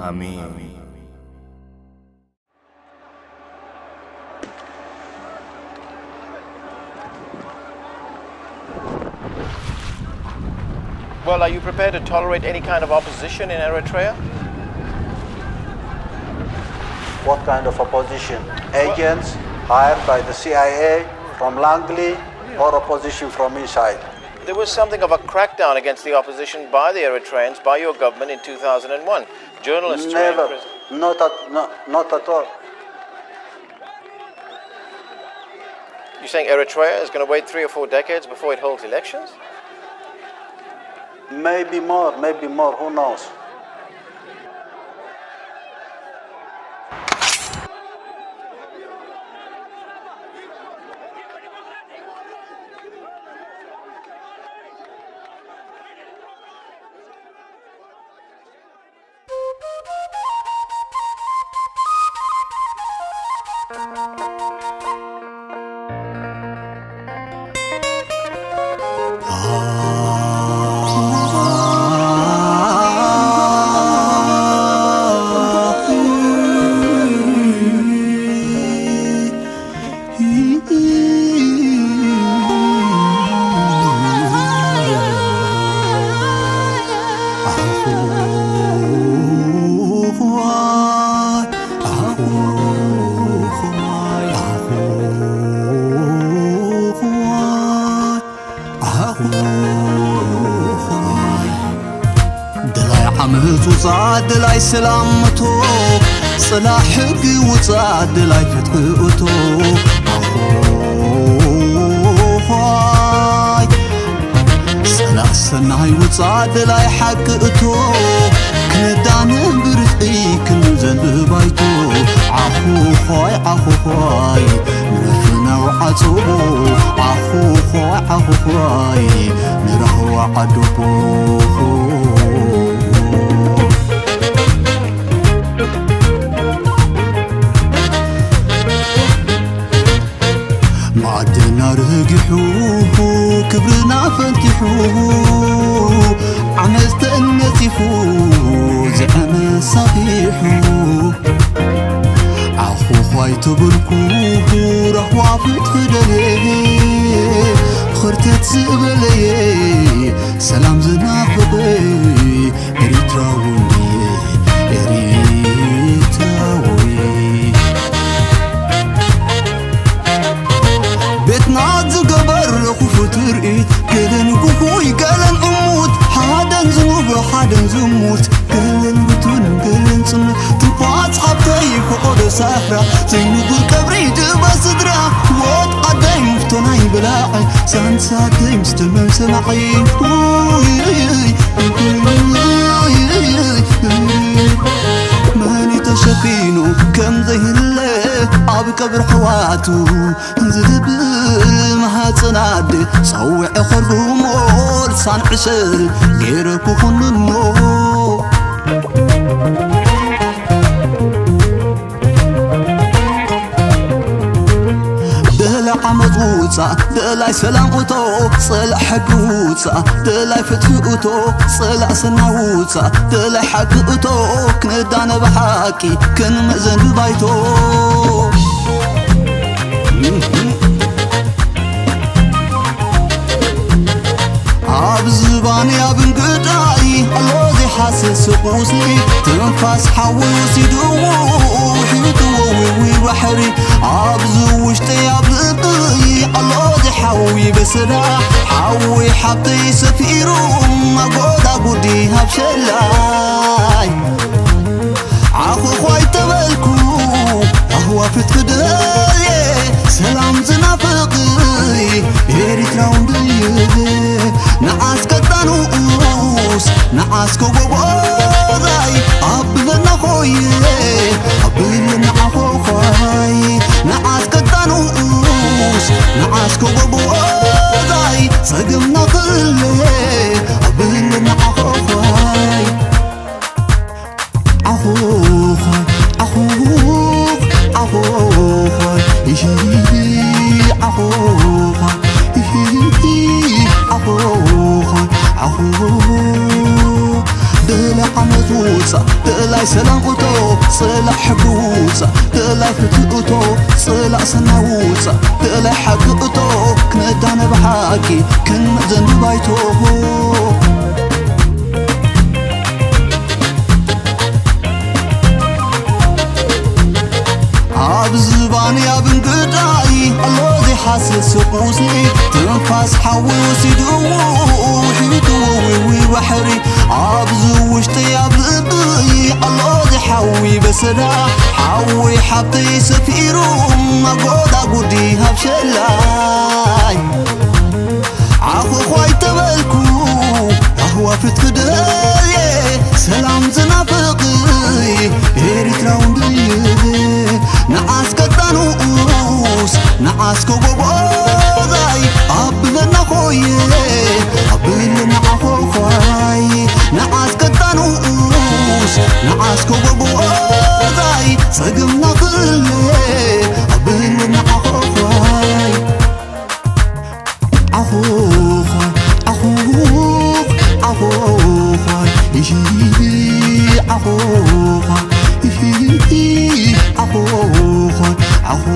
ኣሜን። Well, are you prepared to tolerate any kind of opposition in Eritrea? What kind of opposition? Agents hired by the C I A from Langley or opposition from inside? There was something of a crackdown against the opposition by the Eritreans, by your government in two thousand one. Journalists were Never. Imprisoned. Not at, no, not at all. You're saying Eritrea is going to wait three or four decades before it holds elections? Maybe more, maybe more, who knows? ደላይ ዓመፅ ውፃእ ደላይ ሰላም እቶ፣ ፅላእ ሕጊ ውፃእ ደላይ ፍትሒ እቶ። ኣኾይ፣ ፀላእ ሰናይ ውፃእ ደላይ ሓቂ እቶ፣ ክነዳነ ብርትዒ ክንዘንብ ባይቶ። ዓኾኾይ ዓኾኾይ፣ ንፍናው ዓፅቦ። ዓኾኾይ ዓኾኾይ፣ ንራህዋ ዓዶቦ። ማዕድና ርጊሑ፣ ክብርና ፈንቲሑ፣ ዓመፅ ተነፂፉ፣ ዝዕመ ሳፊሑ። ዓኾዃይ ተበልኩ፣ ራህዋ ፍትሒ ደልየ፣ ኽርተት ዝበለየ፣ ሰላም ዝናፍቐ፣ ኤሪትራዊ እንድየ፣ ኤሪትራዊ። ቤትና ዝገበር ክፉት ትርኢት፣ ገለን ግፉይ፣ ገለን ዕሙት፣ ሓደን ዝኑብ፣ ሓደን ዝሙት፣ ገለን ብቱን፣ ገለን ጽምእ፣ ትንፋስ ሓብተይ ፈቐዶ ሳሕራ፣ ዘይንቡር ቀብሪ ድበ ስድራ፣ ህይወት ዓደይ ምፍቶ ናይ ብላዕ፣ ሳንሳተይ ምስ ደመም ሰማዒ። መን እዩ ተሸፊኑ ከም ዘይህለ ኣብ ቀብሪ ኣሕዋቱ ዝብል ማህፀን ኣደ ጸዊዐ ኸርጉሞ ልሳን ዕሸል ገይረ ክኹንኖ። ደላይ ዓመት ውፃእ፣ ደላይ ሰላም እቶ፣ ፀላእ ሕጊ ውፃእ፣ ደላይ ፍትሒ እቶ፣ ፀላእ ሰናይ ውፃእ፣ ደላይ ሓቂ እቶ፣ ክንዳነ ብሓቂ ክንምእዘን ብባይቶ። ኣብ ዝባን ኣብ እንግዳይ ኣሎ ዘይሓስስ ቁስሊ፣ ትንፋስ ሓዊ ወሲድዎ ውሒጥዎ ውዊ ባሕሪ። ኣብዚ ውሽጠይ ኣብ ልበይ ኣሎ ዘይሓዊ በሰላ፣ ሓዊ ሓብተይ ሰፊሩ ኣጎዳጉዲ ኣብ ሸላይ። ዓኹ ኾይ ተበልኩ ኣህዋ ፍትሒ ደልየ፣ ሰላም ዝናፍቕ ኤሪትራዊ እንድየ። ንዓስ ቀጣ ንኡስ ንዓስ ከጎቦዛይ ኣብለና ኾየ ኣብለና ዓኾኾይ። ንዓስ ቀጣ ንኡስ ንዓስ ከጎቦዛይ ጸገምና ክለ ኣብለና ዓኾኾይ። ዓኾኾይ ዓኾኾይ ዓኾኾይ ኢሂ ዓኾኾይ ኢሂ ዓኾኾይ ዓኾኾይ። ዓመት ውጻእ፣ ተላይ ሰላም እቶ፣ ጽላእ ሕጊ ውጻእ፣ ተላይ ፍትሒ እቶ፣ ጽላእ ሰናይ ውጻእ፣ ተላይ ሓቂ እቶ፣ ክነዳነ ብሓቂ፣ ክንምእዘን ብባይቶ። ኣብ ዝባን ኣብ እንግዳይ ኣሎ ዘይሓስስ ቁስሊ፣ ትንፋስ ሓዊ ወሲድዎ ውሒጥዎ ውዊ ባሕሪ። ኣብዚ ውሽጢ ኣብ ልብይ ኣሎ ዘይሓዊ በሰዳ፣ ሓዊ ሓብተይ ሰፊሩ ኣብ ጎዳጉዲ ኣብ ሸላይ። ዓኹ ኳይ ተበልኩ ኣህዋ ፍትሒ ደልየ፣ ሰላም ዝናፍቕ ኤርትራዊ እንድየ። ንዓስ ቀጣ ንኡስ ንዓስ ከጎቦዛይ ኣብለና ኾየ፣ ኣብለና ዓኾ ኳይ። ንዓስ ቀጣ ንኡስ ንዓስ ከጎቦዛይ ጸገምና ክለ፣ ኣብለና ዓኾ ኳይ። ዓኾ ኳይ፣ ዓኾ፣ ዓኾ ኳይ፣ ኢሂ፣ ዓኾ ኳይ፣ ኢሂ፣ ዓኾ ኳይ፣ ዓኾ።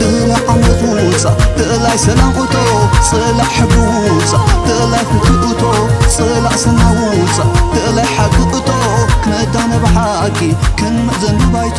ደላ ዓመት ውጻእ፣ ደላይ ሰላም እቶ፣ ጽላእ ሕጊ ውጻእ፣ ደላይ ፍትሒ እቶ፣ ጽላእ ሰናይ ውጻእ፣ ደላይ ሓቂ እቶ፣ ክነዳነ ብሓቂ፣ ክንምእዘን ብባይቶ።